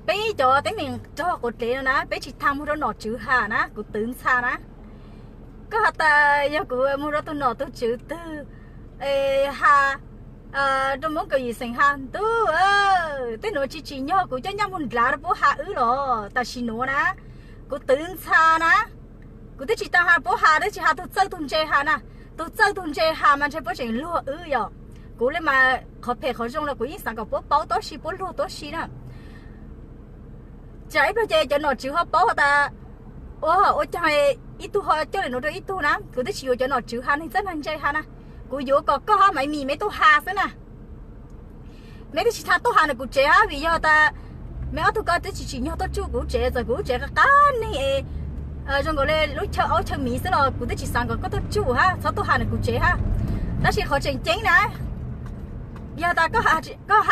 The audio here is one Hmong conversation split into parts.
Peb cov teeb meem raug quav dlev no na, peb tsis tau mus rau nom tswv has na, kuv twv ntxha na. Koj has tas yog kuv mus rau tus nom tus tswv twg has rau Hmoob Kaus Yim xeem has ntuj, tej nuav tsis tsim nyog kuv coj nyaj mus nrad rau puab has wb los tam sim nuav na. Kuv twv ntxha na, kuv twb tsis tau has puab has, twb tsis has tug txawj tug ntse has na. Tug txawj tug ntse has mas ntshe puab tseem luag wb yom. Kuv le mas qhov phem qhov zoo los kuv yeej xaav kom puab paub tuab si, puab luag tuab si na. Tsam ib pliag ces cov nom tswv ho paub has tas ua, ua caag ib tug ho coj le nuav rau ib tug na. Kuv twb tsis yuav cov nom tswv has neeg txawj neeg ntse has na, kuv yuav kom koj hab Maiv Mis meb tuaj has xwb na. Meb twb tsis tau tuaj has ntawm kuv tsev hab, vim yog tas meb ob tug ko twb tsis tsim nyog tuaj tsuj kuv tsev, txawm kuv lub tsev qab qab neeg es zoo nkaus le lub chaw aub chaw miv xwb los kuv twb tsis xaav kom koj tuaj tsuj hab, txhob tuaj has ntawm kuv tsev hab. Tab sis qhov tseem ceeb na, yog tas koj has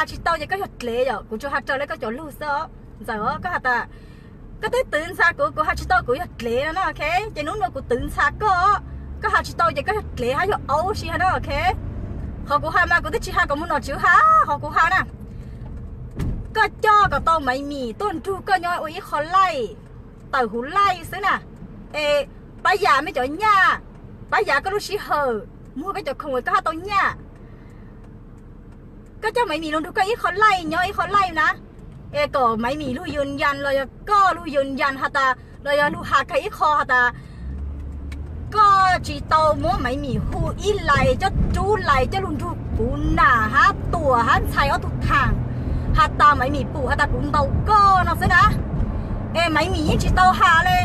tsis tau ces koj yog dlev yom, kuv tsuas has raws le koj cov lug xwb os. Ntxawm os, koj has tas koj twb twv ntxha kuv, kuv has tsis tau kuv yog dlev no na, ok. Ces nub nua kuv twv ntxha koj, koj has tsis tau ces koj yog dlev hab yog aub si hab na, ok. Qhov kuv has mas kuv twb tsis has kom mus nom tswv has, qhov kuv has na, koj coj kom tau Maiv Mis tuaj nrug koj nyob ua ib qho laij, tawm huv laij xwb na. Es pab yam mej cov nyaj, pab yam koj lub sij hawm, muag koj cov khoom es koj hab tau nyaj. Koj coj Maiv Mis lug nrug koj ib qho laij nyob ib qho laij na, es kom Maiv Mis lug yws yas los yog koj lug yws yas has tas, los yog lug has kag ib qho has tas koj tsis tau muab Maiv Mis hu ib lais, coj rub lais coj lug nrug kuv nam hab Tuam hab Ntxhais ob tug thaam, has tas Maiv Mis pum has tas kuv ntaus koj no xwb na. Es Maiv Mis yeej tsis tau has le,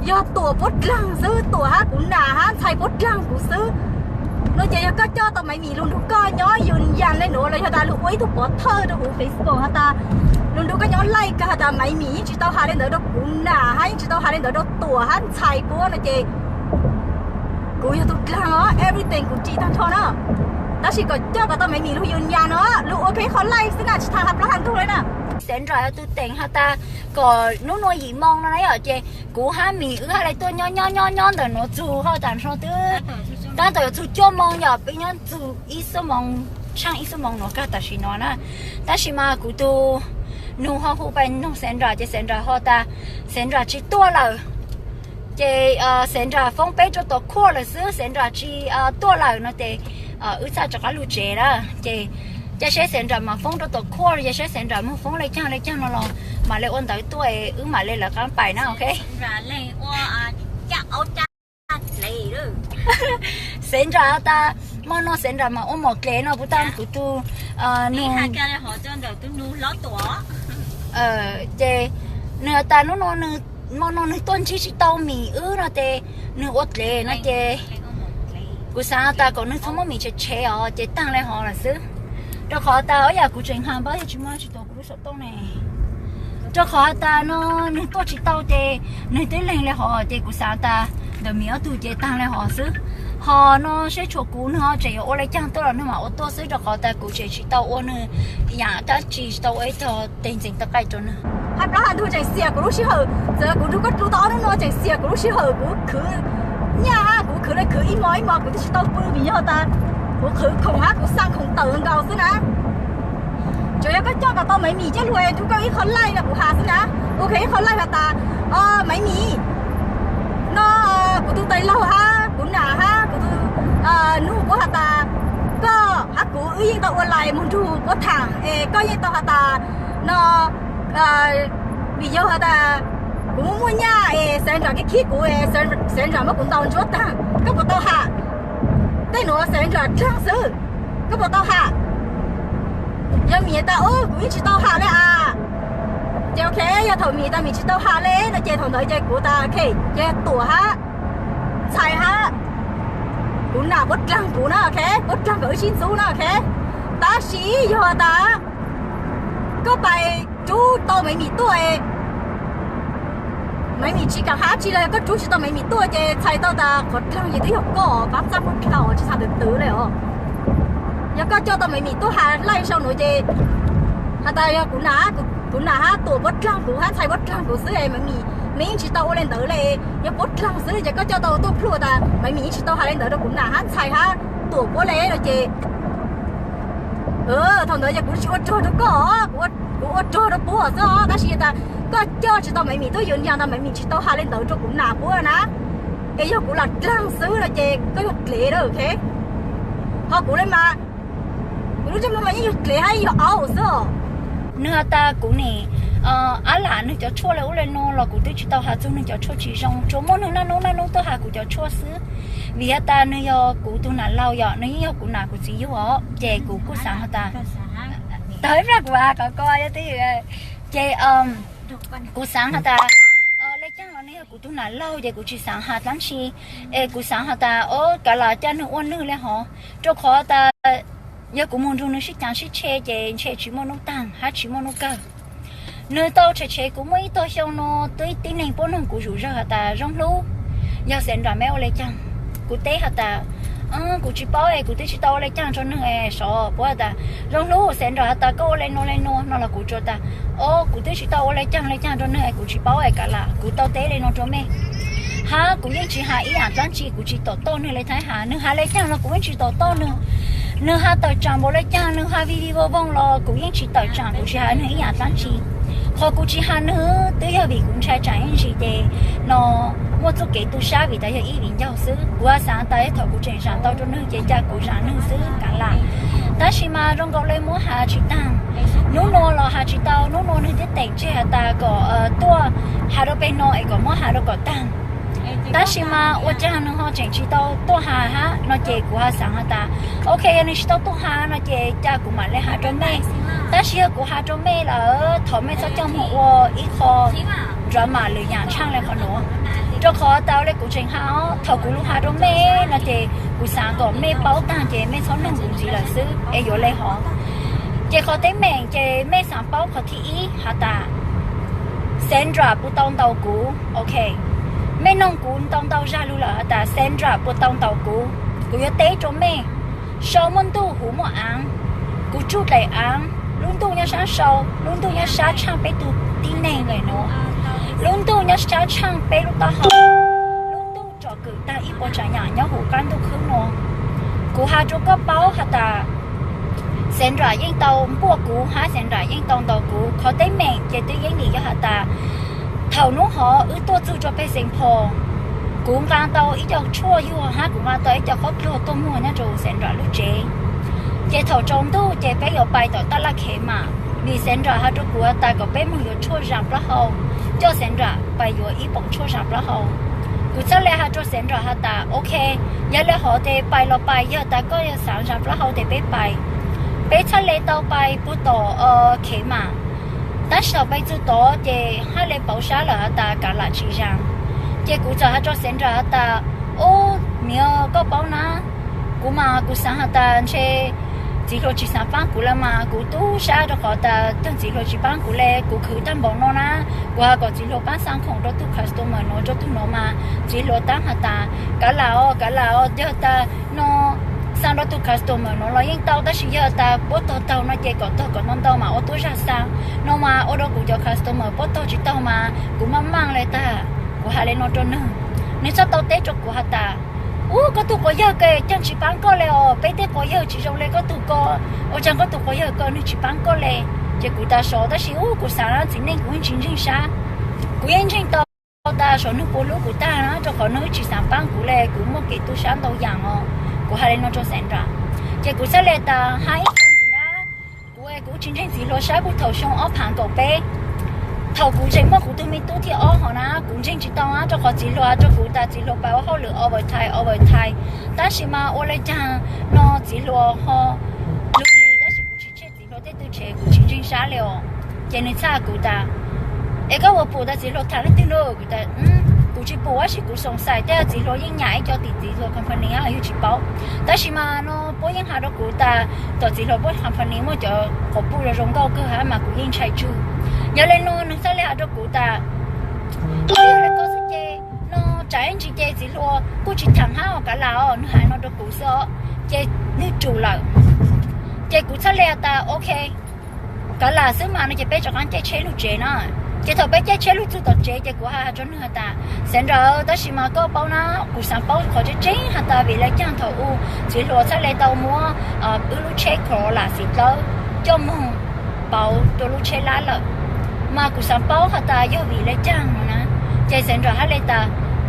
yog Tuam puab dlaag xwb, Tuam hab kuv nam hab Ntxhais puab dlaag kuv xwb. No ces yog koj coj tau Maiv Mis lug nrug koj nyob yws yas le nuav los yog tas lug ua ib tug pov thawj rau huv Facebook has tas, lug nrug koj nyob laij kag has tas Maiv Mis yeej tsis tau has le ntawd rau kuv nam hab yeej tsis tau has le ntawd rau Tuam hab Ntxhais puab no ces kuv yog tug dlaag os, everything kuv ris tag nrho na. Tab sis kom coj kom tau Maiv Mis lug yws yas no, lug ua kag ib qho laij xwb na, tsis tas has plaub has ntug le na. Xeev Nram yog tug teem has tas kom nub nua yim moo no na yom, ces kuv hab Mis wb hab le tuaj nyob nyob nyob nyob ntawm nuav txug ho tas nrho twb tab tom yuav txug cuaj moo yom, peb nyob txug ib xuab moo, tshaaj ib xuab moo nuav kag tam sim no na. Tab sis mas kuv tug nug ho hu pais nug Xeev Nram ces Xeev Nram ho tas Xeev Nram tsis tuaj lawm. Ces Xeev Nram foob peb rau tom khuaj lawm xwb, Xeev Nram tsis tuaj lawm no ces wb txhaj rov qab lug tsev na. Ces ca seb Xeev Nram mas foob rau tom khuaj los yog seb Xeev Nram moog foob le caag le caag no los mam le ua ntawv tuaj es wb mam le lawv qab pais na, ok. Xeev Nram tas mo no Xeev Nram mas ua mom dlev no puv tag kuv tug nug. Ces nwg tas nub no mo no nwg tuaj ntsib tsis tau Mis wb no ces nwg ua dlev no ces kuv xaav tas kom nwg txhob muab Mis tshev tshev os, ces taag le hov lawm xwb. Rau qhov tas ua yam kuv tseem has npab yog tsis muaj tsis tuav kuv lub xov tooj ne. Rau qhov has tas no nwg tuaj tsis tau ces nwg twb leeg le hov ces kuv xaav tas ntawm Mis ob tug ces taag le hov xwb. Ho no seb tshuav kuv nwg ho tseem yuav ua le caag tuaj los nwg mam ua tuaj xwb, rau qhov tas kuv tseem tsis tau ua nwg yaam dab tsi, tsis tau ua ib tog teg ntxeev tau qaij rau nwg. Hab plaub hab ntug tseem xiam kuv lub sij hawm, txawm kuv nrug koj dlu tau ob nub nua tseem xiam kuv lub sij hawm, kuv khwv nyaj hab kuv khwv le khwv ib mo ib mo kuv twb tsis tau pw vim yog tas kuv khwv khoom hab kuv xaa khoom tawm nkaus xwb na. Tsuas yog koj coj kom tau Maiv Mis coj lug nrug koj ib qho laij no kuv has xwb na. Ua kag ib qho laij has tas, Maiv Mis, no kuv tug tais laug hab kuv nam hab kuv tug nug puab has tas koj hab kuv wb yeej tau ua lais moog nrug puab thaam es koj yeej tau has tas no, vim yog has tas kuv muaj muaj nyaj es Xeev Nram kev khib kuv es Xeev Nram muab kuv ntaus ntsuab taag, koj puas tau has? Tej nuav Xeev Nram dlaag xwb, koj puas tau has? Yog Mis tas kuv yeej tsis tau has le as. Ces ok, yog thaum Mis tas Mis tsis tau has le no ces thaum ntawd ces kuv tas ok, ces Tuam hab Ntxhais hab kuv nam puab dlaag kuv na, ok, puab dlaag kom wb sib ntxub na, ok. Tab sis yog tas koj pais rub tau Maiv Mis tuaj, Maiv Mis tsis kam has tsi los yog koj rub tsis tau Maiv Mis tuaj ces txhais tau tas qhov dlaag ces twb yog koj, paab txaj muag dlhau tsis xaav twv twv le os. Yog koj coj tau Maiv Mis tuaj has laij sau nuav ces has tas yog kuv nam, kuv nam hab Tuam puab dlaag kuv hab Ntxhais puab dlaag kuv xwb es Maiv Mis, Maiv Mis yeej tsis tau ua le ntawd le. Yog puab dlaag xwb ces koj coj tau tuaj plhuaj tas Maiv Mis yeej tsis tau has le ntawd rau kuv nam hab Ntxhais hab Tuam puab le no ces thaum ntawd ces kuv tsis ua rog rau koj, kuv ua rog koj coj tsis tau Maiv Mim tuaj yuav nyiaj ntag, Maiv Mim tsis tau hais li ntawd rau kuv nam puab na. Es yog kuv lam dlaag xwb no ces koj yuav dlev na, ok? Ho kuv le mas, kuv lub ntsej muag mas yeej yog dlev hab yog aub xwb os. Nwg has tas kuv nim ab lam nwg cov tshuaj le ub le nuav los kuv twb tsis tau has txug nwg cov tshuaj tsis zoo, tsuas muaj nwg naj nub naj nub tuaj has kuv cov tshuaj xwb. Vim has tas nwg yog kuv tug nam laug yom, nwg yeej yog kuv nam kuv txiv yug os, ces kuv kuj xaav has tas, tawv ib pliag kuv has kom koj, ces kuv xaav has tas le caag los nwg yog kuv tug nam laug ces kuv tsis xaav has dlaab tsi. Es kuv xaav has tas, o, kav lam coj nwg ua nwg le hov, rau qhov tas yog kuv moog nrug nwg sib caav sib tshe ces ntshe tsis muaj nub taag hab tsis muaj nub kawg. Nwg tau tshev tshev kuv muaj ib tog xyoo nuav, tub tib neeg puab noog kuv zug zawg has tas Zoo Hlub, yog Sandra meb ua le caag? Kuv teb has tas, kuv tsis paub es kuv twb tsis tau ua le caag rau nwg es sov puab has tas, Zoo Hlub, Sandra has tas koj ua le nuav le nuav no los kuv tsuas tas, o, kuv twb tsis tau ua le caag le caag rau nwg es kuv tsis paub es kav lam kuv tau teb le nuav rau mej. Hab kuv yeej tsis has ib yaam dlaab tsi, kuv tsis tom toj nwg le thaib has, nwg has le caag los kuv yeej tsis tom toj nwg. Nwg has tawm tsaam npaum le caag, nwg has video voog los kuv yeej tsis tawm tsaam, kuv tsis has nwg ib yaam dlaab tsi. Qhov kuv tsis has nwg twb yog vim kuv ntshai tsaam ib ntsis ces no muaj txuj kev tu sab vim tas yog ib viv ncaus xwb. Kuv has xaav tas thaum kuv tseem zam tau rau nwg ces ca kuv zam nwg xwb kav lam. Tab sis mas zoo nkaus le muab has tsis taag. Nub nua los has tsis tau, nub nua nwg twb teem tseg has tas kom tuaj has rau peg no es kom muab has rau kom taag. Tab sis mas ua caag nwg ho tseem tsis tau tuaj has hab no ces kuv has xaav has tas, ok, yog nwg tsis tau tuaj has no ces ca kuv mam le has rau mej. Tab sis yog kuv has rau mej lawm thov mej txhob coj moog ua ib qho drama lwm yaam tshaaj le qhov nuav. Rau qhov tas le kuv tseem has, thaum kuv lug has rau mej no ces kuv xaav kom mej paub taag ces mej txhob noog kuv ntxiv lawm xwb es yuav le hov. Ces qhov teeb meem ces mej xaav paub qhov thib ib has tas Sandra puas tau ntaus kuv, ok. Mej noog kuv ntau ntau zag lug lawm has tas Sandra puas tau ntaus kuv. Kuv yuav teb rau mej, sau muaj ntuj huv muaj aav, kuv tsuj dlaim aav, lub ntuj nyob sab sau, lub ntuj nyob sab tshaaj peb tug tib neeg le nuav, lub ntuj nyob sab tshaaj peb lub taub hau, lub ntuj tsom kwm taag ib puas tsaam yaam nyob huv qab ntuj khwb nuav. Kuv has rua koj paub has tas Sandra yeej tau npuaj kuv hab Sandra yeej tau ntaus kuv. Qhov teeb meem ces twb yeej nim yog has tas thaum nub hov wb tuaj txug rua peg Saint Paul, kuv nqaa tau ib co tshuaj yuag hab kuv nqaa tau ib co qhob dluag tuaj muag nyob rua Sandra lub tsev. Ces thaum tsaus ntuj ces peb yuav pais tom taj laj khev mas, vim Sandra has rua kuv has tas kom peb moog yuav tshuaj zam plaub hau, coj Sandra pais yuav ib poom tshuaj zam plaub hau. Kuv txhaj le has rua Sandra has tas, ok, yog le hov tes pais los pais, yog tas koj xaav zam plaub hau tes peb pais. Peb txhaj le tau pais puag tom khev mas, tab sis thaum pais txug tod ces hab le pauv sab lawm has tas kav lam tsis zam. Ces kuv txawm has rua Sandra has tas, ub, niam, koj paub na, kuv mas kuv xaav has tas ntshe txiv hluas tsis xaav paab kuv le mas kuv tub sab rua qhov tas tug txiv hluas tsis paab kuv le. Kuv khwv taag npaum no na, kuv has kom txiv hluas paab xaa khoom rua tug customer nuav, rua tug nuav mas txiv hluas taab has tas kav lam os, kav lam os, yog tas no xaa rua tug customer nuav los yeej tau, tab sis yog tas puab tog taug no ces kom tog kom ntau ntau mas ua tuab zag xaa, no mas ua rua kuv cov customer puab tog tsis taug mas kuv maj maj le tag. Kuv has le no rua nwg, nwg txhaj tau teb rua kuv has tas, ub, koj tug quas yawg ko caag tsis paab koj le os, peb tej quas yawg tsis zoo le koj tug ko, ua caag koj tug quas yawg ko nwg tsis paab koj le. Ces kuv tas sov, tab sis ub, kuv xaav txiv neej kuv yeej tsis ntseeg sab. Kuv yeej ntseeg tau tas sov nwg puas hlub kuv tag na, rua qhov nwg tsis xaav paab kuv le, kuv muaj kev tu sab ntau yaam os. Kuv has le no rua Sandra, ces kuv txhaj le tas has ib qho ntxiv na. Kuv, kuv tsis ntseeg txiv hluas sab kuj thaum xyoo ob phav kaum peb, thaum kuv tseem muaj kuv tug me tub thib ob hov na, kuv ntseeg tsis tau na, rua qhov txiv hluas rua kuv tas txiv hluas pais ua hauj lwm overtime, overtime, tab sis mas ua le caag no txiv hluas ho lug li, tab sis kuv tsis tsheej txiv hluas tej tug tshev, kuv tsis ntseeg sab le os. Ces nwg txhaj kuv tas, es koj puas pum tas txiv hluas tham leej twg lawm? Kuv tas, kuv tsis pum, tab sis kuv xoom xais tej txiv hluas yeej nyam ib co tim txiv hluas company yug tsis paub. Tab sis mas no puab yeej has rua kuv tas tom txiv hluas puab company muaj cov quas puj zoo zoo nkauj kawg hab mas kuv yeej ntshai tsawg. Yog le no nwg txhaj le has rua kuv tas, yog le koj xwb ces no tsam ib ntsis ces txiv hluas kuj tsis tham hab os, kav lam os, nwg has no rua kuv xwb os. Ces nwg tsum lawm. Ces kuv txhaj le has tas ok, kav lam xwb mas no ces peb rov qaab caij tsheb lug tsev na. Ces thaum peb caij tsheb lug txug tom tsev ces kuv has rua nwg has tas, Sandra, tab sis mas koj paub na, kuv xaav paub qhov tseeb tseeb has tas vim le caag thaum u txiv hluas txhaj le tau muab wb lub tsheb Corolla xim dlawb coj moog pauv rua lub tsheb lab lawm. Mas kuv xav paub has tas yog vim le caag no na. Ces Sandra hab le tas,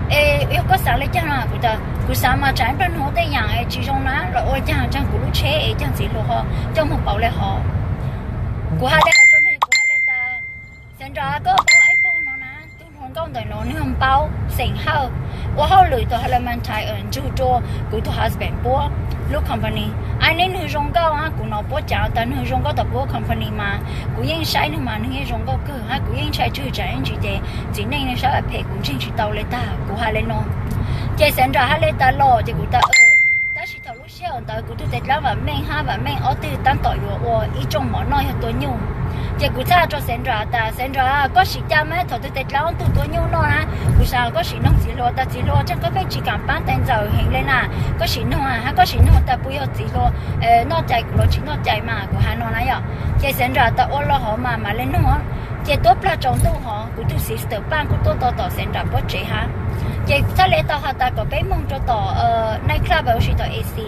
es yog koj xaav le caag no? Kuv tas kuv xaav mas tsam ib plag nug tej yaam es tsi zoo na los ua caag tsaag kuv lub tsheb es caag txiv hluas ho coj moog pauv le hov. Kuv has le hov rua nwg, kuv has le tas, Sandra, koj paub ib pog no na, tug hluas nkauj ntawm no nwg npaub xeem Hawj, ua hauj lwm tau has le mas nthai ntsug rua kuv tug husband puab lub company. Ai neb nwg zoo nkauj, kuv nov puab cav tas nwg zoo nkauj tom puab company mas kuv yeej saib nwg mas nwg yeej zoo nkauj kawg hab kuv yeej ntshai tswg tsam ib ntsis ces txiv neej nwg sab laj phem kuv ntseeg tsi tau le tag, kuv has le no. Ces Sandra hab le tas los ces kuv tas, tab sis thaum lub sij hawm ntawd kuv tug tes dlaab vam meej hab vam meej ob tug taab tom yuav ua ib tsoom mov noj yog tua nyuj. Ces kuv txhaj rua Sandra tas, Sandra, koj sim ca mas thaum tug tes dlaab ob tug tua nyuj noj na, kuv xaav koj sim noog txiv hluas tas txiv hluas tsaam koj pheej tsi kaam paab tais ntxawm heev le na, koj sim noog hab koj sim noog tas puas yog txiv hluas noj cai kuv los tsi noj cai mas kuv has no na yom. Ces Sandra tas ua los hov mas mam le noog. Ces tuab plag tsaus ntuj hov kuv tug sister Paaj kuj tuaj tau tom Sandra puab tsev hab. Ces txhaj le tau has tas kom peb moog rua tom night club ua si tom A C.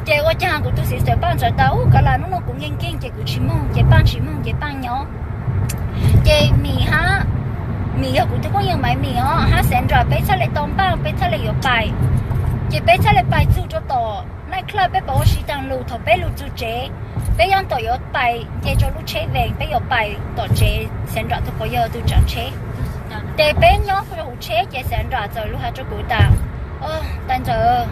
Ces ua caag kuv tug sister Paaj txawm tas, u, kav las nub nua kuv nkeeg nkeeg ces kuv tsi moog, ces Paaj tsi moog ces Paaj nyob. Ces Mim hab, Mim yog kuv tug phooj ywg Maiv Mim os hab Sandra peb txhaj le tau npaaj, peb txhaj le yuav pais. Ces peb txhaj le pais txug rua tom night club, peb pab ua si taag lug, thaum peb lug txug tsev, peb yaaj tom yuav pais nce rua lub tsheb vees, peb yuav pais tom tsev Sandra tug quas yawg tug tsaav tsheb. Ces peb nyob rua huv tsheb ces Sandra txawm lug has rua kuv tas, tais ntxawm,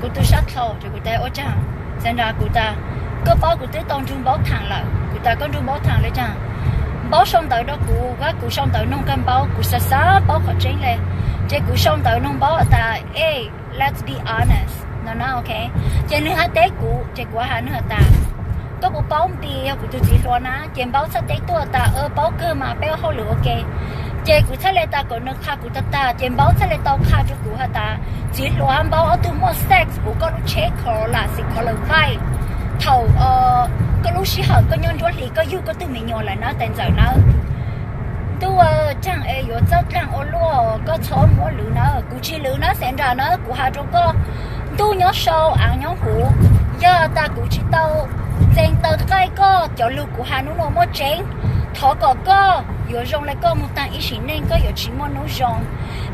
kuv tu sab dlhau. Ces kuv tas ua caag? Sandra, kuv tas, koj paub kuv twb tau nrug Npaub thaam lawm. Kuv tas koj nrug Npaub thaam le caag? Npaub sau ntawv rua kuv, kuv sau ntawv noog kag Npaub, kuv xav xav paub qhov tseeb le. Ces kuv sau ntawv noog Npaub has tas, e, let's be honest no na, ok. Ces nwg hab teb kuv, ces kuv has nwg has tas, koj puas paub Npis yog kuv tug txiv hluas na? Ces Npaub txhaj teb tuaj tas, paub kawg mas, peb ua hauj lwm ua ke. Ces kuv txhaj le tas kom nwg qha kuv tag tag, ces Npaub txhaj le tau qha rua kuv has tas, txiv hluas hab Npaub ob tug muaj sex huv koj lub tsheb Corolla Corolla Five, thaum koj lub sij hawm koj nyob nruab hlis koj yug koj tug me nyuam lawm na tais ntxawm na. Ntuj, caag es yuav txawj dlaag ua luaj, koj txhob muab lwv na. Kuv tsi lwv na Sandra na, kuv has rua koj, ntuj nyob sau aav nyob huv. Yog tas kuv tsi tau ntxeev taw qaij koj, cov lug kuv has nub nua muaj tseeb. Thov kom koj yuav zoo le koj moog taag ib sim neej, koj yuav tsi muaj nub zoo.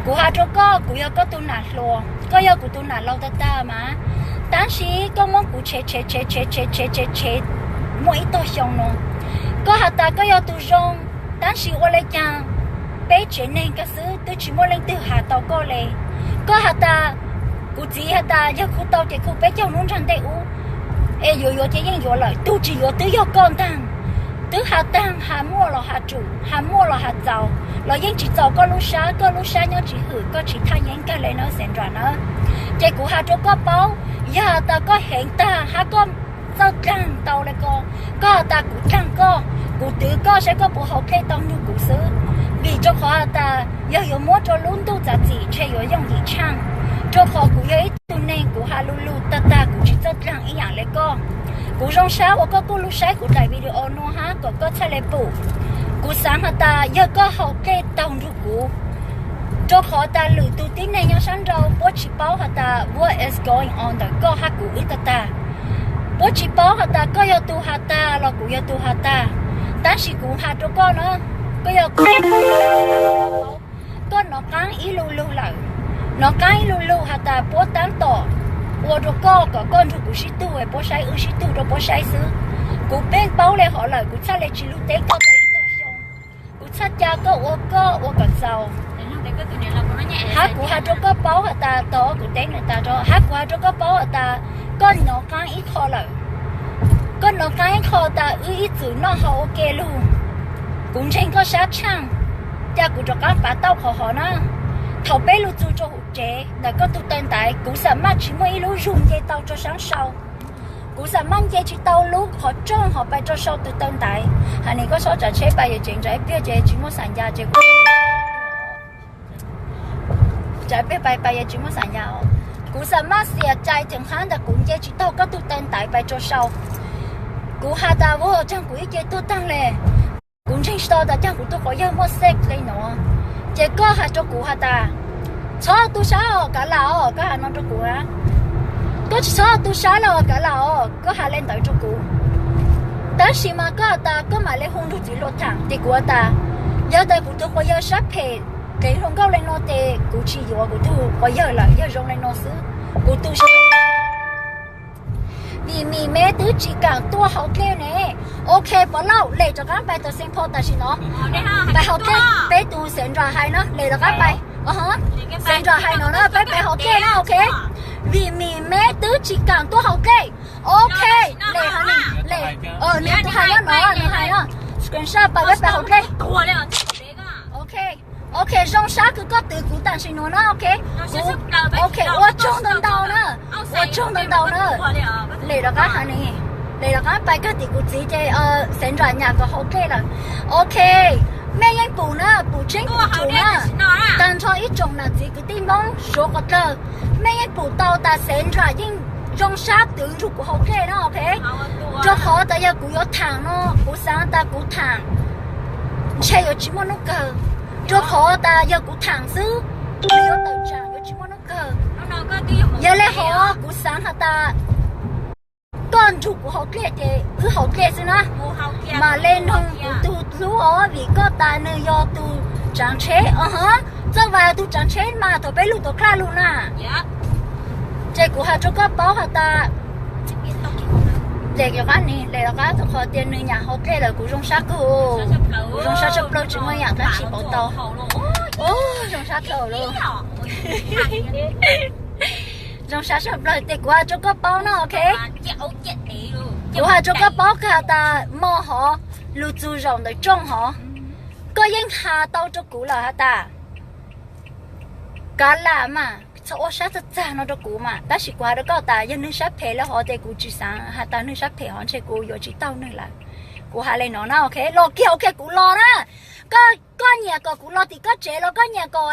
Kuv has rua koj, kuv yog koj tug nam hluas, koj yog kuv tug nam laug tag tag mas, tab sis koj muab kuv tshev tshev tshev tshev tshev tshev tshev tshev muaj ib tog xyoo nua. Koj has tas koj yog tug zoo, tab sis ua le caag peb tsev neeg kag xwb twb tsi muaj leej twg has tau koj le. Koj has tas, kuv txiv has tas yog khu tau ces khu peb caug nub nraag ntej ub, es yuav yuav ces yeej yuav lawm, tug tsi yuav twb yog koj ntaag. Twb has taag, has muaj los has tsum, has muaj los has txaus, los yeej tsi txaus koj lub sab, koj lub sab nyob tsi hwm, koj tsi thaj yeeb kag le na Sandra na. Ces kuv has rua koj paub, yog has tas koj heev tag hab koj txawj dlaag tau le ko, koj has tas kuv dlaag koj, kuv twv koj saib koj puas haus dlej tau nrug kuv xwb. Vim rua qhov has tas yog yuav muab rua lub ntuj txav txim ntshe yuav yooj yim tshaaj. Rua qhov kuv yog ib tug neeg kuv has lu lug tag tag, kuv tsi txawj dlaag ib yaam le koj. Kuv zoo sab uas koj kuj lug saib kuv daim video nua hab kom koj txhaj le pum. Kuv xaav has tas yog koj haus dlej taug nrug kuv, rua qhov tas lwm tug tib neeg nyob sab nrau puab tsi paub has tas what is going on ntawm koj hab kuv wb tag tag. Puab tsi paub has tas koj yog tug has tag los kuv yog tug has tag. Tab sis kuv has rua koj na, koj yog koj nov qaab ib lu lug lawm, nov qaab ib lu lug has tas puab taab tom ua rua koj kom koj nrug kuv sib tug, puab saib wb sib tug rua puab saib xwb. Kuv pheej paub le hov lawm, kuv txhaj le tsi lug teb koj tau ib tog xyoo. Kuv txhaj ca koj ua koj ua kom txaus. Hab kuv has rua koj paub has tas, tog kuv teb nws tas, hab kuv has rua koj paub has tas koj nov qaab ib qho lawm. Koj nov qaab ib qho tas wb ib txwm noj haus ua ke lug. Kuv ntseeg koj sab tshaaj, ca kuv rov qaab pav tau qhov hov na. Thaum peb lug txug rua huv tsev ntawm koj tug taw ntaiv, kuv xam maj tsi muaj ib lub zug nce tau rua saab sau. Kuv xam maj nce tsi tau lub qhov rooj hov pais rua sau tug taw ntaiv. Has nis koj txhob tsav tsheb pais yawm tsev ntawd ib pliag ces tsi muaj xam ya ces kuv tsav ib pliag pais pais yawm tsev tsi muaj xam ya os. Kuv xam maj xiam cai tseem qhab ntawm kuv nce tsi taug koj tug taw ntaiv pais rua sau. Kuv has tas ua caag kuv ib ce tuag taag le. Kuv ntseeg tsi tau tas caag kuv tug quas yawg muaj sex le nuav. Ces koj has rua kuv has tas, txhob tu sab os kav lam os, koj has no rua kuv na. Koj tsi txhob tu sab le os kav lam os, koj has le ntawd rua kuv. Tab sis mas koj has tas koj mam le hu nrug txiv Los tham ces kuv has tas, yog tas kuv tus quas yawg sab phem, kev hluas nkauj li no ces kuv tsis yuav kuv tus quas yawg lawm, yog zoo li no xwb. Kuv tu siab. Vim mi me twb tsis kam tuaj hauv dlej ne. Ok, Pov Lauj, lem rov qab pais tau xeev pho tam sim no. Pais hauv dlej, peb tus Sandra hais no, lem rov qab pais. Sandra hais no na, peb pais hauv dlej na, ok. Vim mi me twb tsis kam tuaj hauv dlej. Ok, lem hais, lem, nws tus hais nyob no, nws hais no. Screenshot pais, peb pais hauv dlej. Ok, ok, zoo sab kawg, koj twv kuv tam sim no na, ok. Ok, ua tsaug ntau ntau na, ua tsaug ntau ntau na. Lem rov qab hais ne, lem rov qab pais kawg tim kuv txiv ces Sandra nyam kom hauv dlej lawm. Ok, mej yeej pum na, pum tseeb pum tsum na. Tag nrho ib tsoom nam txiv kwv tij Hmoob suav qhov dlawg, mej yeej pum tau tas Sandra yeej zoo sab twv nrug kuv hauv dlej na, ok. Rau qhov tas yog kuv yuav tham no, kuv xav tas kuv tham ntshe yuav tsis muaj hnub kawg. Rau qhov tas yog kuv tham xwb, nws yuav tawm tsam yuav tsis muaj hnub kawg. Yog li hov kuv xav has tas koj nrug kuv hauv dlej ces wb hauv dlej xwb na. Mam le noog kuv tus hlub os, vim koj tas nws yog tus tsaav tsheb. Txawj Vas tus tsaav tsheb mas thaum peb lug tom class lug na. Ces kuv has rua koj paub has tas, le qab, le qab rua qhov tias nws nyam hauv dlej lawm kuv zoo sab kawg, kuv zoo sab tshaj plaws tsis muaj yaam dlaab tsi pauv tau. Zoo sab dhau lawm. Zoo sab tshaj plaws ces kuv has rua koj paub no, ok. Kuv has rua koj paub kag tas mo hov, lug txug zaum ntawm rooj hov, koj yeej has tau rua kuv lawm has tas kav lam mas txhob ua sab txag txag no rua kuv mas. Tab sis kuv has rua koj tas yog nwg sab phem le hov ces kuv tsis xaav has tas nwg sab phem hov ntshe kuv yuav tsis taug nwg lawm. Kuv has le no na, ok. Los kiag, ok, kuv los na. Koj nyiam kom kuv los tim koj tsev los koj nyiam kom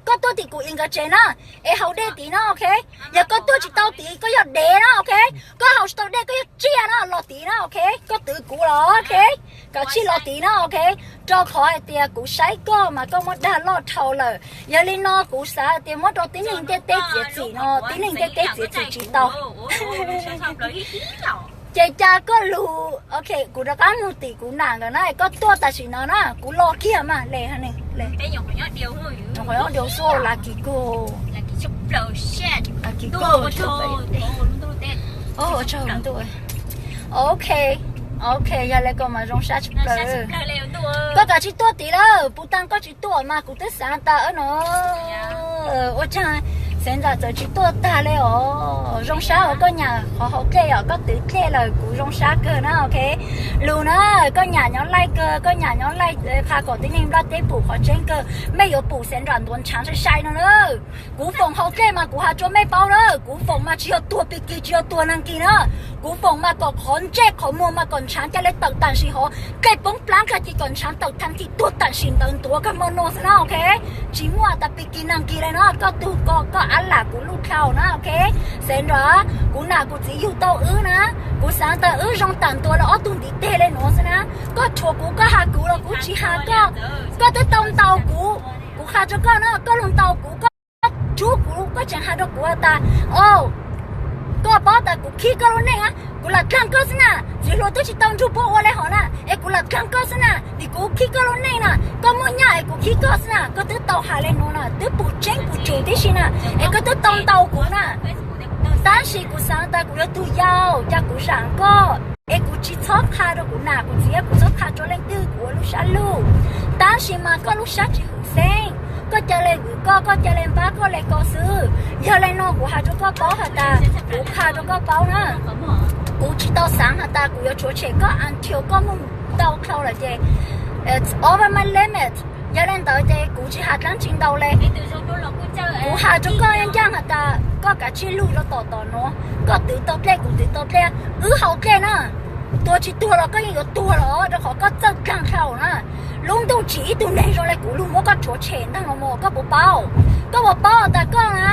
koj tuaj tim kuv ib nkawd tsev na, es haus dej tid no, ok. Yog koj tuaj tsis tau tid koj yog dev na, ok. Koj haus tsis tau dej koj yog tsiaj na, los tid na, ok. Koj twv kuv los, ok. Kav tsij los tid na, ok. Rau qhov hais tias kuv saib koj mas koj muab dag loj dhau lawm. Yog li no kuv xav tias muab rau tib neeg ntiaj teb txiav txim no, tib neeg ntiaj teb txiav txim tsis tau. Ces ca koj lug, ok, kuv rov qab lug tim kuv nam nkawd na, koj tuaj tam sim no na, kuv los kiag mas le. Qhov nyob diau xwb, lav kis kag, lav kis kag. Ok, ok, yog le ko mas zoo sab tshaj plaws. Koj kav tsij tuaj tid lawm, puv taag koj tsis tuaj mas kuv twb xaav tas no ua caag Xeev Ntxawm txawm tsis tuaj tag le os. Zoo sab uas koj nyam qhov haus dlej os, koj twv dlej lawm kuv zoo sab kawg na, ok. Lug na, koj nyam nyob laij kawg, koj nyam nyob laij qha kom tib neeg nplaj teb pum qhov tseeb kawg, mej yuav pum Xeev Ntxawm ntuav ntshaav sai sai no na. Kuv foom haus dlej mas kuv has rua mej paub na, kuv foom mas tsis yog tuag Pig Kig, tsis yog tuag Nag Kis na. Kuv foom mas kom qhov ntsej qhov muag mas kom ntshaav ca le tawm tam sim hov, dlej poob plaab kag ces kom ntshaav tawm tag kis tuag tam sim ntawd ntuav kag mo no xwb na, ok. Tsis muaj tas Pig Kig Nag Kis le na, koj tug ko koj ab lam kuv luj dhau na, ok. Xeev Ntxawm, kuv nam kuv txiv yug tau wb na, kuv xaav tas wb zoo tam ntua le ob tug ntiv teg le nuav xwb na. Koj rhuav kuv, koj has kuv los kuv tsis has koj. Koj twb tau ntaus kuv, kuv qha rua koj na, koj lug ntaus kuv, koj rub kuv, koj tseem has rua kuv tas, o, koj paub tas kuv khib koj lub neej a, kuv lam dlaag koj xwb na. Txiv hluas twb tsis tau nrug puab ua le hov na, es kuv lam dlaag koj xwb na, vim kuv khib koj lub neej na, koj muaj nyaj es kuv khib koj xwb na. Koj twb tau has le nuav na, twb pum tseeb pum tsum tib si na, es koj twb tau ntaus kuv na. Tab sis kuv xaav tas kuv yog tug yau, cas kuv zaam koj, es kuv tsis txhob qha rua kuv nam kuv txiv, kuv txhob qha rua leej twg, kuv ua lub sab luj. Tab sis mas koj lub sab tsis hwm xeeb, koj ca le vwm koj, koj ca le npab koj le ko xwb. Yog le no kuv has rua koj paub has tas, kuv qha rua koj paub na, kuv tsis tau xaav has tas kuv yuav tshuav tshem koj until koj moog ntau dhau lawm ces it's over my limit. Yog le ntawd ces kuv tsis has dlaab tsi ntau le. Kuv has rua koj ncaaj has tas koj kav tsij lug rua tom tom nuav, koj twv tau dlej kuv twv tau dlej, wb haus dlej na. Tuag tsis tuag los koj yeej yuav tuag los rua qhov koj txawj dlaag dhau na. Lub ntuj tsim ib tug neeg zoo le kuv lug muab koj rhuav tshem ntaag los mas koj puas paub? Koj puas paub tas koj na,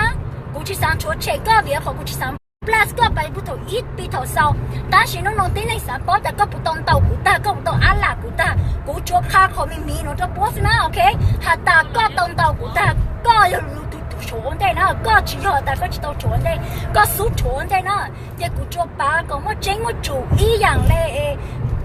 kuv tsis xaav rhuav tshem koj vim qhov kuv tsis xaav blast koj pais puag thaum ib pib thaum xaus. Tab sis nub nua tib neeg xaav paub tas koj puas tau ntaus kuv tag, koj puas tau ab lam kuv tag. Kuv tsuas qha qhov me miv nuav rua puab xwb na, ok. Has tas koj tau ntaus kuv tag, koj yog lug tug rhuav ua ntej na, koj tsis yog tas koj tsis tau rhuav ua ntej, koj xub rhuav ua ntej na. Ces kuv tsuas pav kom muaj tseeb muaj tsum ib yaam le es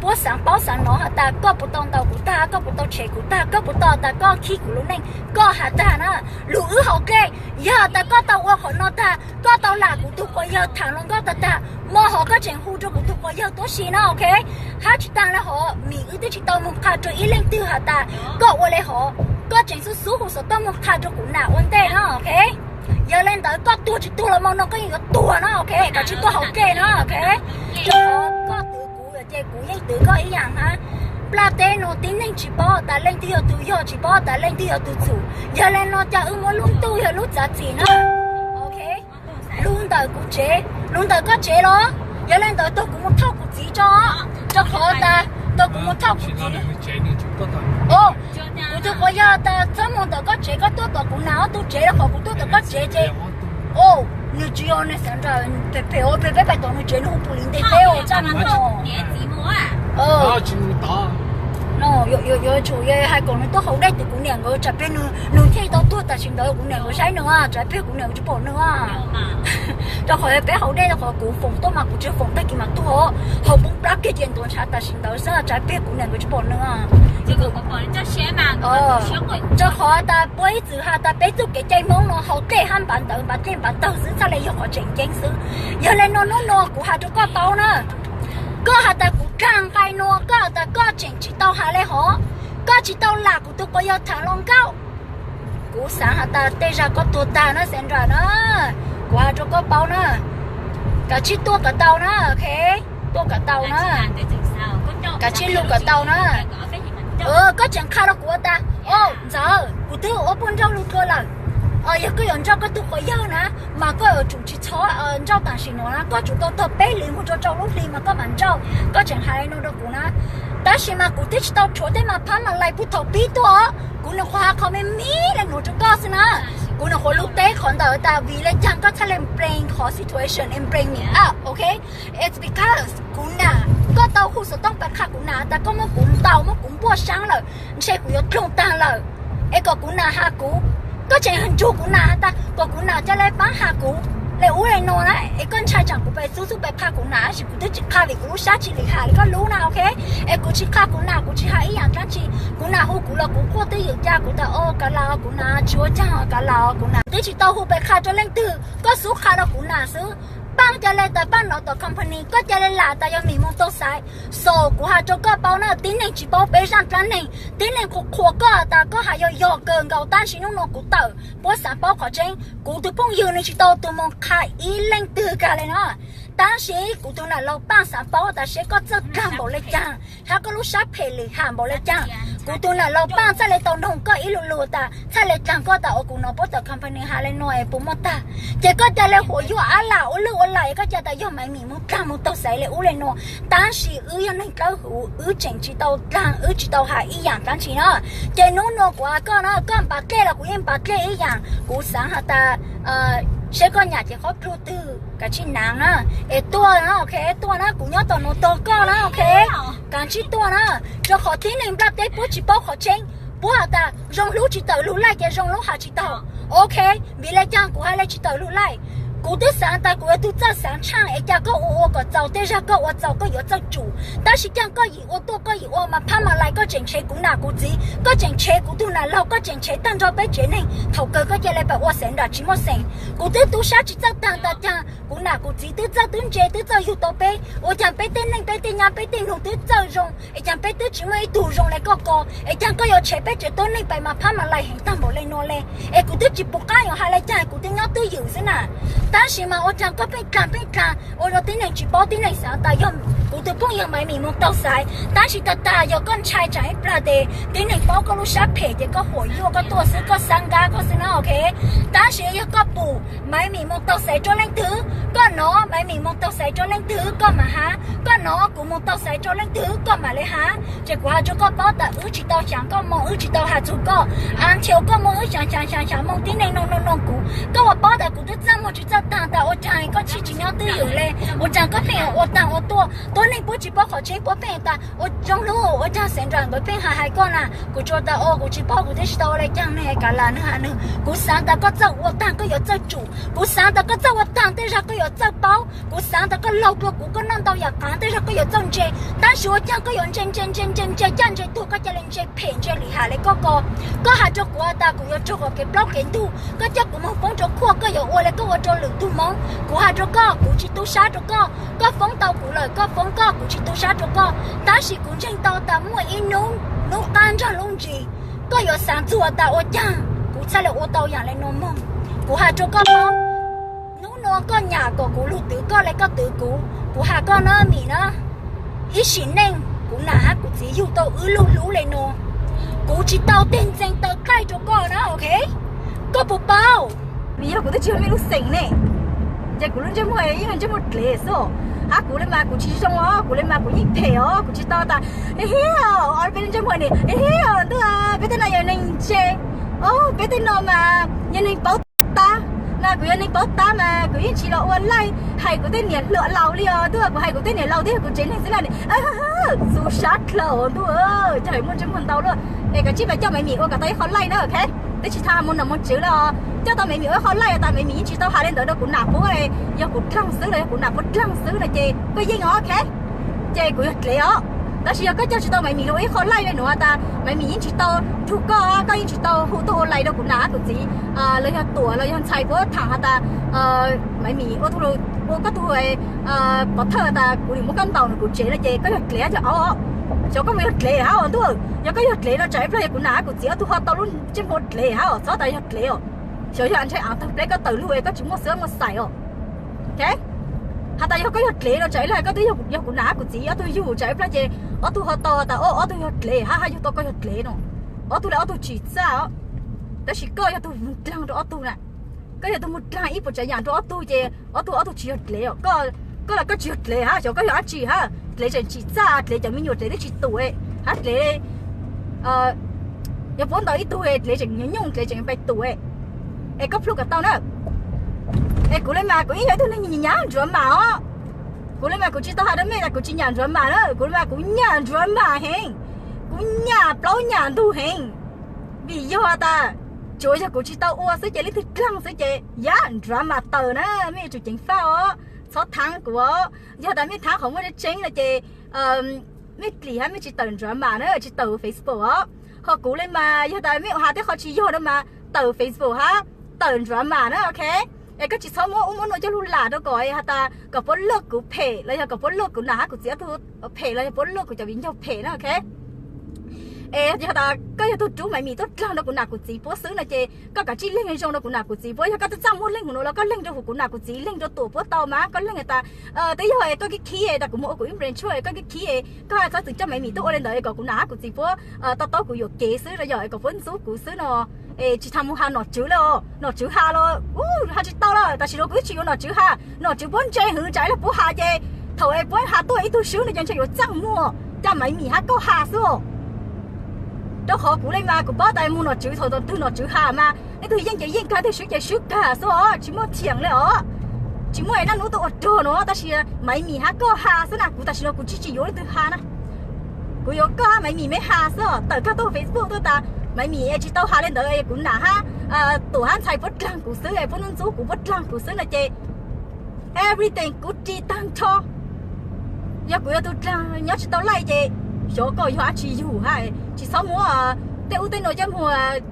Puab xaav paub xaav nov has tas koj puas tau ntaus kuv tag, koj puas tau tshev kuv tag, koj puas tau tas koj khib kuv lub neej, koj has tag na. Lug wb haus dlej, yog tas koj tau ua qhov no tag, koj tau lam kuv tug quas yawg tham hluas nkauj tag tag, mo hov koj tseem hu rua kuv tug quas yawg tuab si na, ok. Hab tsis taag le hov, mim wb twb tsis tau moog qha rua ib leej twg has tas koj ua le hov, koj tseem xub xub hu xov tooj moog qha rua kuv nam ua ntej na, ok. Yog le ntawd koj tuag tsis tuag los mo no koj yeej yuav tuag na, ok, koj tsis tuag haus dlej na, ok. Rua qhov koj twv kuv ces kuv yeej twv koj ib yaam hab. Nplaj teb nuav tib neeg tsis paub tas leej twg yog tug yog, tsis paub tas leej twg yog tug txhum. Yog le nuav cas wb muab lub ntuj yog lub txav txim na, ok. Lug ntawm kuv tsev, lug ntawm koj tsev los? Yog le ntawd tug kuv mus thauj kuv txiv tso, rua qhov tas tug kuv mus thauj kuv txiv. Kuv tug quas yawg tas txhob mus ntawm koj tsev, koj tuaj tom kuv nam ob tug tsev, rua qhov kuv tuaj tom koj tsev ces, o, nwg tsis yog nwg xaav nrawm phem phem ua phem, peb pais tom nwg tsev nwg hu pum li ntej peb ua txaj muag. Yuav tsum hais kom nwg tuaj haus dlej, tus kuv niam nkawd tsam peg nwg thiaj tau tuag, tam sim ntawd kuv niam nkawd saib nwg, tsam peg kuv niam nkawd tsis pom nwg. Rua qhov peb haus dlej, rua qhov kuv foom tuaj mas kuv tsis foom tag kis mas tuag, haus poob plab kiag ces ntuav ntshav tam sim ntawd xwb, tsam peg kuv niam nkawd tsis pom nwg. Rua qhov tas puab ib txwm has tas peb txuj kev cai Hmoob nuav haus dlej hab npav ntawv npav dlej npav tawg xwb txhaj le yog qhov tseem ceeb xwb. Yog le nuav nub nuav kuv has rua koj paub na, koj has tas kuv dlaag nqai nuav, koj has tas koj tseem tsis tau has le hov, koj tsis tau lam kuv tug quas yawg tham hluas nkauj. Kuv xaav has tas tej zag koj tuag tag na Sandra na, kuv has rua koj paub na, kav tsij tuaj kom tau na, ok, tuaj kom tau na, kav tsij lug kom tau na. Koj tseem qha rua kuv tas, o, ntxawm, kuv twb ua puj nrauj lug dlua lawm. Yog koj yuav nrauj koj tug quas yawg na, mas koj yuav tsum tsis txhob nrauj tam sim nuav na, koj tsum tau tog peb hlis moog rua rau lub hli mas koj mam nrauj. Koj tseem has nuav rua kuv na, tab sis mas kuv twb tsis tau rhuav tej mas phab mas lais puag thaum pib tuaj. Kuv nyuam qhuav has qhov me me le nuav rua koj xwb na. Kuv nyuam qhuav lug teb qhov ntawm tas vim le caag koj txhaj le nplees qhov situation and bring me up, ok. It's because kuv nam, koj tau hu xov tooj pais qha kuv nam tas koj muab kuv ntaus muab kuv npuaj saab lawm, ntshe kuv yuav dloog taag lawm, es kom kuv nam has kuv. Koj tseem nrug kuv nam has tas kom kuv nam ca le paab has kuv le ub le nuav na, es koj ntshai tsam kuv pais xub xub pais qha kuv nam, tab sis kuv twb tsis qha vim kuv lub sab tsis lim ham le koj lub na, ok. Es kuv tsis qha kuv nam, kuv tsis has ib yaam dlaab tsi. Kuv nam hu kuv los kuv quaj twb ywm ca, kuv tas o kav liam os kuv nam, tsis ua caag os kav liam os kuv nam. Twb tsis tau hu pais qha rua leej twg, koj xub qha rua kuv nam xwb. Paaj ca le tas paaj nov tom company, koj ca le lam tas yog mim moog taug xaiv. So kuv has rua koj paub na, tib neeg tsis paub peb zaaj dlaab neeg, tib neeg qhuas qhuas koj tas koj has yog yog kawg nkaus, tab sis nub nuav kuv tawm puab xaav paub qhov tseeb. Kuv tug phooj ywg nwg tsis tau tug moog qha ib leej twg kag le na. Tab sis kuv tug nam laug paaj xaav paub tas seb koj txawj dlaag npaum le caag, hab koj lub sab phem lim ham npaum le caag. Kuv tug nam laug paaj txhaj le tau noog koj ib lu lug tas txhaj le dlaag koj tas ua kuv nov puab tom company has le nuav es puas muaj tag. Ces koj ca le huam yuaj ab lam ua lwj ua lam, koj ca tas yog Maiv Mim moog dlaag moog taug xaiv le ub le nuav. Tab sis wb yog neeg dlawb huv, wb tseem tsis tau dlaag, wb tsis tau has ib yaam dlaab tsi na. Ces nub nuav kuv has koj na, koj npav dlej los kuv yeej npav dlej ib yaam. Kuv xaav has tas seb koj nyam ces qhov plhu twg kav tsij naav na, es tuaj na, ok, tuaj na, kuv nyob tom nuav tog koj na, ok. Kav tsij tuaj na, rua qhov tib neeg nplaj teb puab tsis paub qhov tseeb. Puab has tas zoo hlub tsis tawm lug laij ces zoo hlub has tsis taug. Ok, vim le caag kuv has le tsis tawm lug laij? Kuv twb xaav tas kuv yog tug txawj xaav tshaaj es ca koj ua ua kom txaus, tej zag koj ua txaus koj yuav txawj tsum, tab sis caag koj yim ua tuaj koj yim ua mas phab mas lais koj tseem tshev kuv nam kuv txiv, koj tseem tshev kuv tug nam laug, koj tseem tshev tag nrho peb tsev neeg. Thaum kawg koj ca le pab ua xeem nram tsis muaj xeem. Kuv twb tu sab tsis txawj taag tas caag kuv nam kuv txiv twb txawj twb ntse twb txawj yug tau peb, ua caag peb tej neej peb tej nyab peb tej nug twb txawj zoo, es caag peb twb tsis muaj ib tug zoo le koj ko, es caag koj yuav tshev peb tsev tuab neeg pais mas phab mas lais heev taag npaum le nuav le? Es kuv twb tsis pum qaab yuav has le caag, kuv twb nyob twj ywm xwb na. Tab sis mas ua caag koj pheej dlaag pheej dlaag ua rua tib neeg tsis paub, tib neeg xaav tas yog kuv tug phooj ywg Maiv Mim moog taug xaiv, tab sis tag tag yog koj ntshai tsam ib plag tes tib neeg paub koj lub sab phem ces koj huam yuaj koj tuaj xwb, koj xab nkab koj xwb na, ok. Tab sis yog koj pum Maiv Mim moog taug xaiv rua leej twg, koj nov Maiv Mim moog taug xaiv rua leej twg koj mam has, koj nov kuv moog taug xaiv rua leej twg koj mam le has. Ces kuv has rua koj paub tas wb tsis tau xyaav koj moog, wb tsis tau has txug koj, until koj moog wb xyaav xyaav xyaav xyaav moog tib neeg noog noog noog kuv, koj ua paub tas kuv twb txaj muag tsis txawj taag tas ua caag koj tsis tsis nyob twj ywm le, ua caag koj pheej ua taag ua tuaj. Neeg puab tsis paub qhov tseeb puab pheej tas ua zoo hlub ua caag xeev nram nkawd pheej hais hais koj na. Kuv tsuas tas o kuv tsis paub kuv thiaj tsis tau ua le caag ne, kav lam nwg has nwg. Kuv xaav tas koj txawj ua taag koj yuav txawj tsum. Kuv xaav tas koj txawj ua taag tej zag koj yuav txawj paub. Kuv xaav tas koj laug dlua kuv koj noj ntau yaam qaav tej zag koj yuav txawj ntse. Tab sis ua caag koj yuav ntse ntse ntse ntse ntse caj ntse tuag koj ca le ntse phem ntse lim ham le koj ko. Koj has rua kuv tas kuv yuav raug qhov kev plaub kev ntug, koj coj kuv moog foob rua khuaj koj yuav ua le koj ua rua lwm tug Moob. Kuv has rua koj kuv tsis tu sab rua koj, koj foob tau kuv lawm koj foob koj kuv tsis tu sab rua koj. Tab sis kuv ntseeg tau tas muaj ib nub, nub qaab nraag lub ntsis, koj yuav xaav txug tas ua caag kuv txhaj le ua tau yaam le nuav moog. Kuv has rua koj paub, nub nua koj nyam kom kuv lug twv koj le koj twv kuv. Kuv has koj na Mim na, ib sim neej kuv nam hab kuv txiv yug tau wb lub hlub le nuav, kuv tsis tau tig ntxeev taw dlaij rua koj na, ok? Koj puas paub? Vim yog kuv twb tsis yog mej lub xeem ne, ces kuv lub ntsej muag yeej ntsej muag dlev xwb. Hab kuv le mas kuv tsis zoo os, kuv le mas kuv yeej phem os, kuv tsis tau tas, hi hi, o peb lub ntsej muag ne, hi hi, ntuj, peb tej no yog neeg ntse, o peb tej no mas yog neeg paub tab, mas kuv yog neeg paub tab mas kuv yeej tsis los ua laij hais kuv tej niam hluas laus li os, ntuj, kuv hais kuv tej niam laus twb yog kuv tsev neeg xwb na. Xu sab dlawg ntuj, coj muaj ntsej muag ntau luaj. Es kav tsij mas coj Maiv Mim ua kom tau ib qho laij na, ok? Twb tsis tau has mus nom mus tswv lawm, coj tau Maiv Mim ua ib qho laij tas Maiv Mim yeej tsis tau has le ntawd rau kuv nam puab, yog kuv dlaag xwb los yog kuv nam puab dlaag xwb no ces koj yeej os, ok? Ces kuv yog dlev os. Tab sis yog koj coj tsis tau Maiv Mim los ua ib qho laij le nuav tas Maiv Mim yeej tsis tau tug koj, koj yeej tsis tau hu tuaj ua laij rau kuv nam hab kuv txiv, los yog tuam los yog ntxhais puab tham has tas Maiv Mim ua tug, ua koj tug pov thawj tas kuv nim muab koj ntaus nws kuv tsev no ces koj yog dlev cov auv. Xyov koj mus yog dlev hab ntuj. Yog koj yog dlev no tsam ib plag yog kuv nam hab kuv txiv ob tug ho tau lub ntsej muag dlev hab os, txhob tas yog dlev os. Xyov yog ntshai aav tawg pleb koj tawm lug es koj tsis muaj xwb muaj xais os. Ok, has tas yog koj yog dlev no tsam ib plag koj twb yog kuv nam hab kuv txiv ob tug yug tsam ib plag ces ob tug ho tau tas ob tug yog dlev hab, hab yug tau koj yog dlev no. Ob tug le ob tug tsim txaj os. Tab sis koj yog tug mus dlaag rau ob tug na. Koj yog tug mus dlaag ib puas tsav yam rau ob tug ces ob tug ob tug tsis yog dlev os. Koj los koj tsis yog dlev hab, xyov koj yog dab tsi hab. Dlev tseem tsim txaj, dlev cov me nyuam dlev twb tsis tum, hab dlev yog puab ntaus ib tug dlev tseem nyooj, dlev tseem pais tum. Es koj plhu kom tau na. Es kuv le mas kuv yeej yog ib tug neeg nyav nruav mas os. Kuv le mas kuv tsis tau has rau mej tas kuv tsis nyam nruav mas na, kuv le mas kuv nyam nruav mas heev. Kuv nyam plaub nyam ntug heev. Vim yog tas tsuav yog kuv tsis tau ua xwb ces leej twg dlaag xwb ces yam nruav mas tawm na, mej yuav tsum ceev faj os, txhob thaab kuv os. Yog tas mej thaab qhov muaj tseeb tseeb no ces mej dlim hab mej tsis tawm nruav mas na, tsis tawm Facebook os. Ho kuv le mas yog tas mej ua has tej qhov tsis yog no mas tawm Facebook hab tawm nruav mas na, ok. Es koj tsis txhob muab ub muab nuav coj lug lam rau kom has tas kom puab luaj kuv phem los yog kom puab luaj kuv nam hab kuv txiv ob tug phem los yog puab luaj kuv cov viv ncaus phem na, ok. Es yog tas koj yog tug rub Maiv Mim tuaj dlaag rau kuv nam kuv txiv puab xwb no ces koj kav tsij leeg zoo rau kuv nam kuv txiv puab. Yog koj txaj muag leeg huv nuav los koj leeg rau huv kuv nam kuv txiv, leeg rau tuam puab tau mas koj leeg tas twb yog es koj khib khib tas kuv mus ua kuv ib nples tshuaj es koj khib khib, koj has txhob txwm coj Maiv Mim tuaj ua le ntawd kom kuv nam hab kuv txiv puab tau taub kuv yuam kev xwb los yog es kom puab ntxub kuv xwb no. Es tsis tas mus has nom tswv lawm, nom tswv has los has tsis tau lawm, tam sim no kuv twb tsis yuav nom tswv has, nom tswv puab ntse hwv tsam ib plag puab has ces thaum es puab has tuaj ib tug swb no ces ntshe yuav txaj muag coj Maiv Mim hab koj has xwb os. Rau qhov kuv le mas kuv paub tas mus nom tswv thaum twg nom tswv has mas leej twg yeej ces yeej kag, leej twg swb ces swb kag xwb os, tsis muaj thiam le os. Tsis muaj es naj nub tuaj ua rog no, tab sis Maiv Mim hab koj has xwb na, kuv tam sim no kuv tsis tsis yuav leej twg has na. Kuv yuav koj hab Maiv Mim meb has xwb os, tawm kag tuaj Facebook tuaj tas Maiv Mim es tsis tau has le ntawd es kuv nam hab tuam hab ntxhais puab dlaag kuv xwb es puab ntxub kuv puab dlaag kuv xwb no ces everything kuv ris taag nrho. Yog kuv yog tug dlaag nyob tsis tau laij ces xyov koj yog dab tsi yug hab, tsis txhob muab tej ub tej nuav coj muag,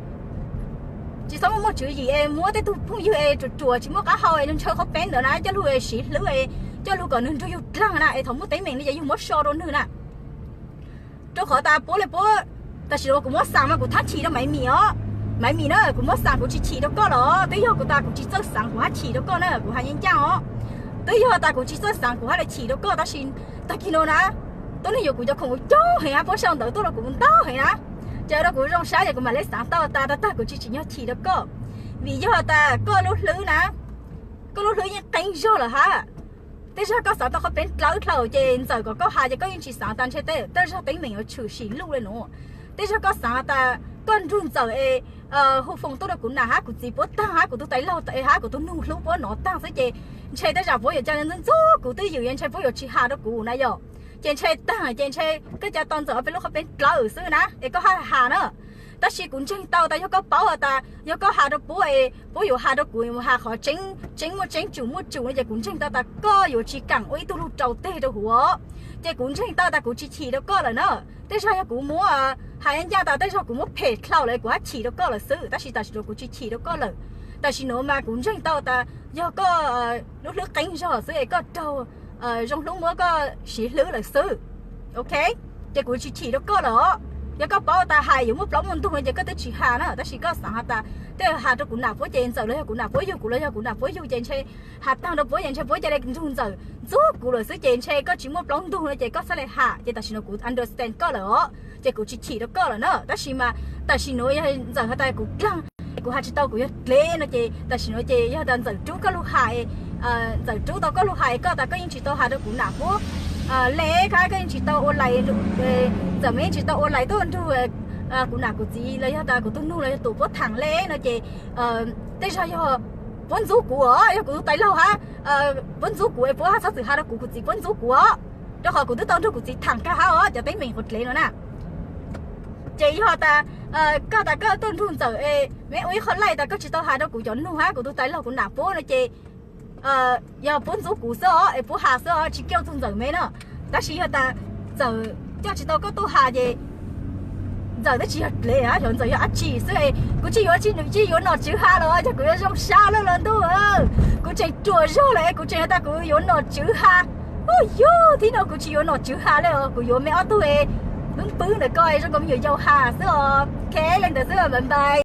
tsis txhob muaj muaj tswv yim es muab tej tug phooj ywg es ruam ruam tsis muaj qab hau es ntshaw qhov peeb ntawd na coj lug siv hlwb es coj lug kom nwg nrug yug dlaag na es thaum muaj teeb meem no ces yug muab so rau nwg na. Rau qhov tas puab le puab, tam sim no kuv muab xaam mas kuv thaab chim rau Maiv Mim os. Maiv Mim na, kuv muab xaam kuv tsis chim rau koj los twb yog kuv tas kuv tsis txawj xaam kuv hab chim rau koj na, kuv has yeej caaj os. Twb yog tas kuv tsis txawj xaam kuv hab le chim rau koj tab sis tag kis no na, tuab neeg yuav kuv cov khoom coob heev hab puab sau ntawv tuaj rau kuv ntau heev na. Ces rau kuv zoo sab ces kuv mam le xaav tau tas tag tag kuv tsis tsim nyog chim rau koj. Vim yog tas koj lub hlwb na, koj lub hlwb yeej qeeb zog lawm hab. Tej zag koj xaav tau qhov peev dlawb dlhau ces ntxawm kom koj has ces koj yeej tsis xaav tas ntshe tej zag teeb meem yuav tshwm sim luj le nuav. Tej zag koj xaav tas koj nrug ntxawm es hu foos tuaj rau kuv nam hab kuv txiv puab taag hab kuv tug tais laug hab kuv tug nug hlub puab nov taag xwb ces ntshe tej zag puab yuav ca ntxub ntxub kuv twj ywm, ntshe puab yuav tsis has rau kuv na yog. ces ntshe tag ces ntshe koj cia tau Ntxawm ob peb lub qhov peb dlawb xwb na es koj haj has na. Tab sis kuv ntseeg tau tas yog koj paub tas yog koj has rau Puab es Puab yuav has rau kuv, has qhov tseeb tseeb muaj tseeb, tsum muaj tsum no ces kuv ntseeg tau tas koj yuav tsis kam ua ib tug lug rau teg rau huv. Ces kuv ntseeg tau tas kuv tsis chim rau koj lawm na. Tej zaug yog kuv muab, has ncaj tas tej zaug kuv muab phem dlhau lawm kuv hab chim rau koj lawm xwb, tab sis tam sim nuav kuv tsis chim rau koj lawm. Tam sim nuav mas kuv ntseeg tau tas yog koj lub hlwb qeeb zog xwb es koj raug zoo hlub muab koj siv hlwb lawm xwb. Ok, ces kuv tsis chim rau koj lawm os. Yog koj paub tas hais yuav muaj plaub muaj ntug no ces koj twb tsis has na, tab sis koj xav has tas tej has rau kuv nam Puab ces Ntxawm los yog kuv nam Puab yug, kuv los yog kuv nam Puab yug ces ntshe has tag rau Puab ces ntshe Puab ca le nrug Ntxawm ntxub kuv lawm xwb ces ntshe koj tsis muaj plaub ntug no ces koj txhaj le has. Ces tam sim nuav kuv understand koj lawm os, ces kuv tsis chim rau koj lawm na. Tab sis mas tam sim nuav yog Ntxawm has tas kuv dlaag, kuv has tsis tau kuv yog dlev no ces tam sim nuav ces yog tas Ntxawm rub koj lug has, Ntxawm rub tau koj lug has koj tas koj yeej tsis tau has rau kuv nam Puab le, koj yeej tsis tau ua lais, Ntxawm mas yeej tsis tau ua lais tuaj nrug kuv nam kuv txiv los yog tas kuv tug nug los yog tus Puab thaam le no ces tej zaug yog Puab ntxub kuv os, yog kuv tus tais laug hab, Puab ntxub kuv es Puab hab txhob txwm has rau kuv, kuv txiv Puab ntxub kuv os, rau qhov kuv twb tau nrug kuv txiv thaam kag hab os cov teeb meem qhuav dlev no na. Ces yog tas koj tas koj tuaj nrug Ntxawm es meb ua ib qho laij tas koj tsis tau has rau kuv cov nug hab kuv tus tais laug kuv nam Puab no ces yog Puab ntxub kuv xwb os es Puab has xwb os, tsis kiaj tug Ntxawm me no. Tab sis yog tas Ntxawm coj tsis tau koj tuaj has ces Ntxawm twb tsis yog dlev, xyov Ntxawm yog dab tsi xwb es kuv tsis yuav tsis nws tsis yuav nom tswv has los yog kuv yuav zoo sab lawm los ntuj. Kuv tseem ruam zog lawm es kuv tseem has tas kuv yuav nom tswv has. Ub yug, thib no kuv tsis yuav nom tswv has le os, kuv yuav me ob tug es pwb pwb ntawm ko zoo nkaus me nyuam yaus has xwb os. Ok, le ntawd xwb, bye bye.